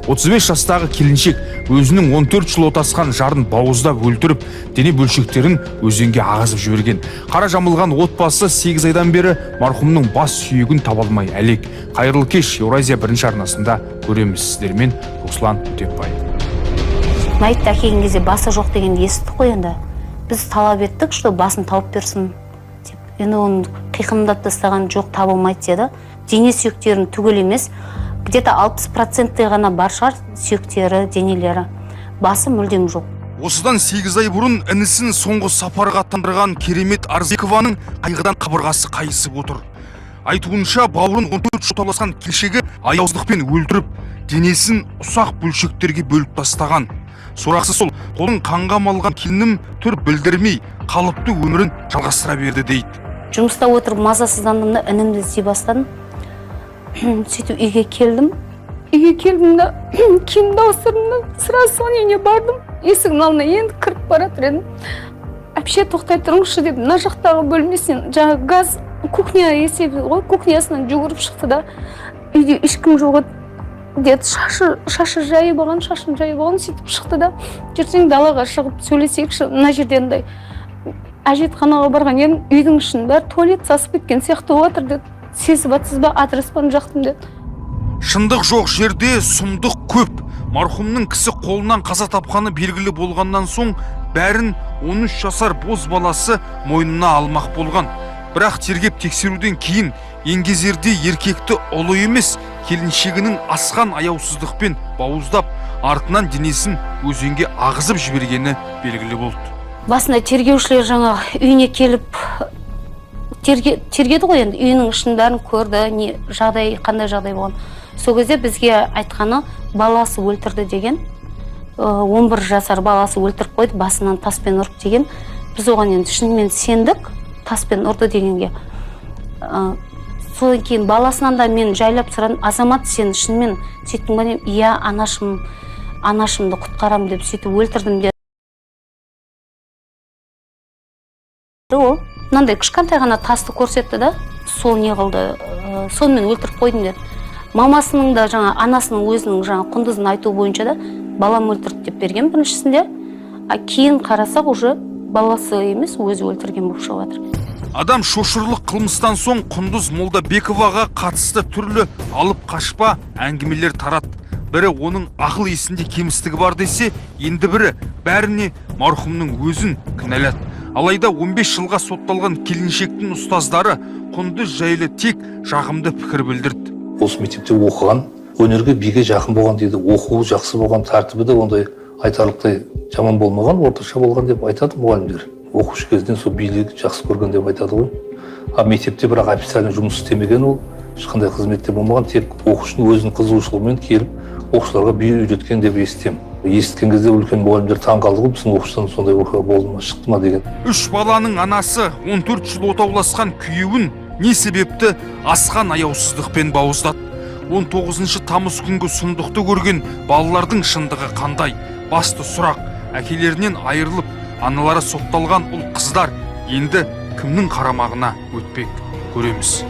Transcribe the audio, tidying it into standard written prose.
35 жастағы келіншек өзінің 14 жыл отасқан жарын бауыздап өлтіріп, дене бөлшектерін өзенге ағызып жіберген. Қара жамылған отбасы 8 айдан бері марқұмның бас сүйегін таба алмай әлек. Қайырлы кеш, Еуразия бірінші арнасында көреміз. Сіздермен Руслан Өтепбай. Мәйітті әкелген кезде басы жоқ дегенді естідік қой. Енді біз талап еттік, что басын тауып берсін деп. Енді оны қиқымдап тастаған жоқ, табылмайды деді. Дене сүйектерін түгел емес, где-то 60 проценттей ғана бар шығар сүйектері, денелері, басы мүлдем жоқ. Осыдан 8 ай бұрын інісін соңғы сапарға аттандырған Керемет Арзекованың қайғыдан қабырғасы қайысып отыр. Айтуынша, бауырын 14 жыл отауласқан келіншегі аяусыздықпен өлтіріп, денесін ұсақ бөлшектерге бөліп тастаған. Сорақысы сол, қолын қанға малған келінім түр білдірмей, қалыпты өмірін жалғастыра берді дейді. Жұмыста отырып мазасыздандым да, інімді іздей бастадым. Сөйтіп үйге келдім. Үйге келдім да, киімімді ауыстырдым да, сразу соның үйіне бардым. Есігінің алдына енді кіріп бара жатыр едім. «Әпше, тоқтай тұрыңызшы», – деп, мына жақтағы бөлмесінен, жаңағы газ кухня есебі ғой, кухнясынан жүгіріп шықты да, «Үйде ешкім жоқ еді», – деді. Шашы жайып алған, шашын жайып алған. Сөйтіп шықты да, «Жүрсең, далаға шығып сөйлесейікші, мына жерде андай әжетханаға барған едім, үйдің ішінің бәрі туалет сасып кеткен сияқты болып жатыр», – деді. «Сезіп жатсыз ба, адыраспан жақтым», – деді. Шындық жоқ жерде сұмдық көп. Марқұмның кісі қолынан қаза тапқаны белгілі болғаннан соң, бәрін 13 жасар боз баласы мойнына алмақ болған. Бірақ тергеп тексеруден кейін еңгезердей еркекті ұлы емес, келіншегінің асқан аяусыздықпен бауыздап, артынан денесін өзенге ағызып жібергені белгілі болды. Басында тергеушілер жаңағы үйіне келіп тергеді ғой енді, үйінің ішін бәрін көрді, не жағдай, қандай жағдай болған. Сол кезде бізге айтқаны, баласы өлтірді деген, 11 жасар баласы өлтіріп қойды, басынан таспен ұрып деген. Біз оған енді шынымен сендік, таспен ұрды дегенге. Содан кейін баласынан да мен жайлап сұрадым: «Азамат, сен шынымен сөйттің ба?» – дедім. «Иә, анашымды құтқарамын деп сөйтіп өлтірдім», – деді. Ол мынандай кішкентай ғана тасты көрсетті да, сол не қылды, сонымен өлтіріп қойдым деді. Мамасының да, жаңа анасының өзінің, жаңа Құндыздың айтуы бойынша да, балам өлтірді деп берген біріншісінде, а кейін қарасақ, уже баласы емес, өзі өлтірген болып шығып жатыр. Адам шошырлық қылмыстан соң Құндыз Молдабековаға қатысты түрлі алып қашпа әңгімелер тарады. Бірі оның ақыл есінде кемістігі бар десе, енді бірі бәріне марқұмның өзін кінәлады. Алайда 15 жылға сотталған келіншектің ұстаздары Құндыз жайлы тек жағымды пікір білдірді. Осы мектепте оқыған, өнерге, биге жақын болған дейді. Оқуы жақсы болған, тәртібі де ондай айтарлықтай жаман болмаған, орташа болған деп айтады мұғалімдер. Оқушы кезінен сол билік жақсы көрген деп айтады ғой. А мектепте бірақ официально жұмыс істемеген, ол ешқандай қызметте болмаған, тек оқушының өзінің қызығушылығымен келіп, оқушыларға би үйреткен деп естимін. Естіген кезде үлкен мұғалімдер таң қалды ғой, біздің оқушыдан сондай оқиға болды ма, шықты ма деген. Үш баланың анасы 14 жыл отауласқан күйеуін не себепті асқан аяусыздықпен бауыздады? 19 тамыз күнгі сұмдықты көрген балалардың шындығы қандай? Басты сұрақ: әкелерінен айырылып, аналары сотталған ұл қыздар енді кімнің қарамағына өтпек? Көреміз.